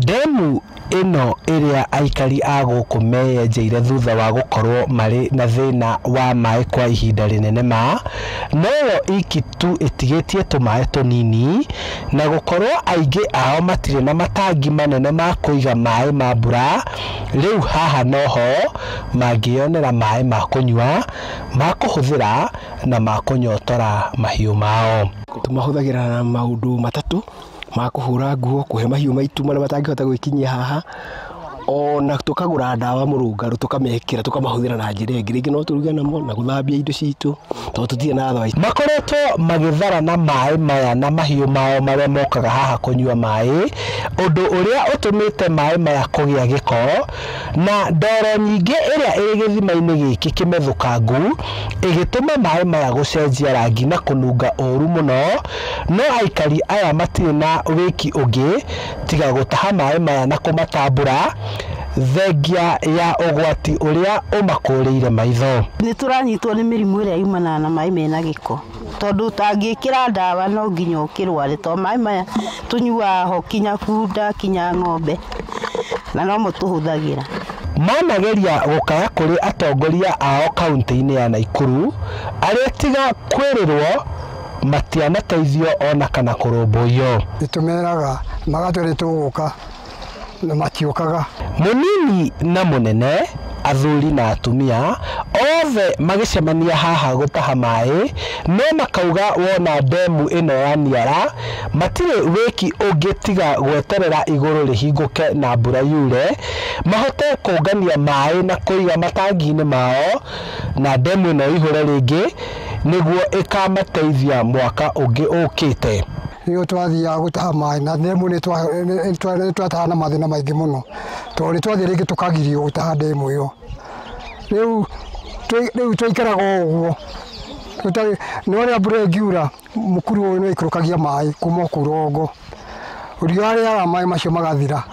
Ndemu ĩno ĩrĩa aikari a gũkũ meyenjeire thutha wa gũkorwo marĩ na thĩna wa maĩ kwa ihinda rĩnene ma noyo iki tu ĩtigĩtie tũmaĩ tũnini, na gũkorwo aingĩ ao matirĩ na matangi manene ma kũiga maĩ ma mbura. Rĩu haha noho mangĩyonera maĩ ma kũnyua, ma kũhũthĩra na ma kũnyotora mahiũ mao. Tũmahũthagĩra na maũndũ matatũ ma kũhũra nguo, kũhe mahiũ maitũ marĩa matangĩhota gwĩkinyia haha, ona tũkagũra ndawa mũrũngarũ tũkamekĩra, tũkamahũthĩra na njĩra ĩngĩ. Rĩngĩ no tũruge namo na gũthambia indo citũ tondũ tũtirĩ na thaĩ. Makoretwo magĩthara na maĩ maya na mahiũ mao marĩa mokaga haha kũnyua maĩ, ũndũ ũrĩa ũtũmĩte maĩ maya kũgĩa gĩko na ndoro nyingĩ ĩrĩa ĩrĩ gĩthima-inĩ gĩkĩ kĩmethũkangu, ĩgĩtũma maĩ maya gũcenjia rangi na kũnunga ũru mũno. No aikari aya matirĩ na wĩki ũngĩ tiga gũtaha maĩ maya na kũmatambũra, thengia ya ũgwati ũrĩa ũmakũrĩire maitho. Nĩ tũranyitwo nĩ mĩrimũ ĩrĩa yumanaga na maĩ mena gĩko, tondũ ũtangĩkĩra ndawa no nginya ũkĩrware, tondũ maĩ maya tũnyuaga ho kinya bunda kinya ng'ombe, na nomo tũhũthagĩra. Manageria gũkaya kũrĩ atongoria ao kaunti-inĩ ya Naikuru, arĩa tiga kwĩrĩrwo matianateithio ona kana kũrũmbũiyo. Nĩtũmeraga magatwĩra tũgũka na matiũkaga. Mũnini na mũnene, athuri na atumia othe magĩcemania haha gũtaha maĩ, no makauga wona ndemu ĩno ya Niara matirĩ wĩki ũngĩ tiga gweterera igũrũ rĩhingũke na mbura yure mahote kũngania maĩ na kũiga matangi-inĩ mao, na ndemu ĩno ĩihũre rĩngĩ nĩguo ĩkamateithia mwaka ũngĩ ũkĩte. Nĩguo twathiaga gũtaha maĩ na ndemu nĩ twataha na mathĩna maingĩ mũno, tondũ nĩ twathiĩ rĩngĩ tũkagirio gũtaha ndemu ĩyo. Rĩu twaikaraga o ũguo, no rĩrĩa mbura ĩngiura mũkuru ũyũ nĩ waikũrũkagia maĩ kuma kũu rũgongo, riũa rĩara maĩ macio magathira,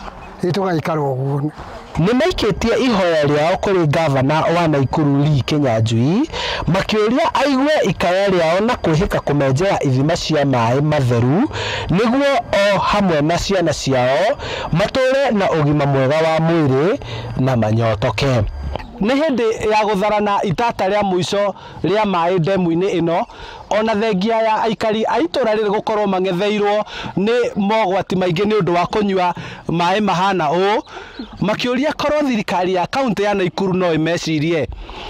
rĩu tũgaikara ũguo. Nĩ maikĩtie ihoya rĩao kũrĩ gavana wa Naikuru Lee Kinyanjui, makĩũria aigue ikaya rĩao na kwĩhĩka kũmenjera ithima cia maĩ matheru nĩguo o hamwe na ciana ciao matũre na ũgima mwega wa mwĩrĩ na manyotoke. Nĩ hĩndĩ ya gũtharana itata rĩa mũico rĩa maĩ ndemu-inĩ ĩno, ona thengia ya aikari a itũra rĩrĩ gũkorwo mang'etheirwo nĩ mogwati maingĩ nĩ ũndũ wa kũnyua maĩ mahana ũũ, makĩũria korwo thirikari ya kaunti ya Naikuru no ĩmecirie.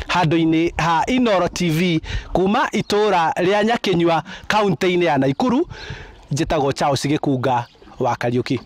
Handũ-inĩ ha Inooro TV kuma itũra rĩa Nyakĩnyua kaunti-inĩ ya Naikuru, njĩtagwo Charles Gĩkunga wa Kariũki.